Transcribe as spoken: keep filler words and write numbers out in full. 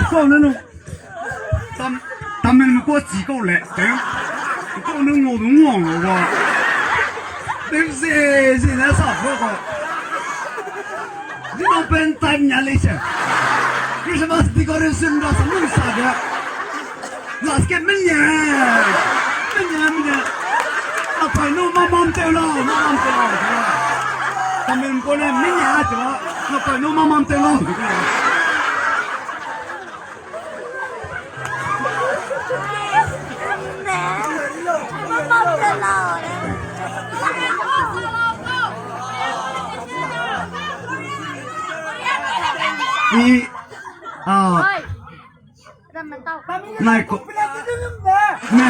Kau ne nu. Tam, Tamilme kau chi kau le. Kau ne ngau du ngau le wa. Deu ze, ze ne sa fu kau. Di nang pen time nia lei se. Christmas decoration ra sa nung sa de. Last ke menia. Menia, menia. Apai nu mamam teu lau, mamam teu lau. Tamilme kau ne menia teu. Apai nu mamam teu lau. I, a, nai ko, ne,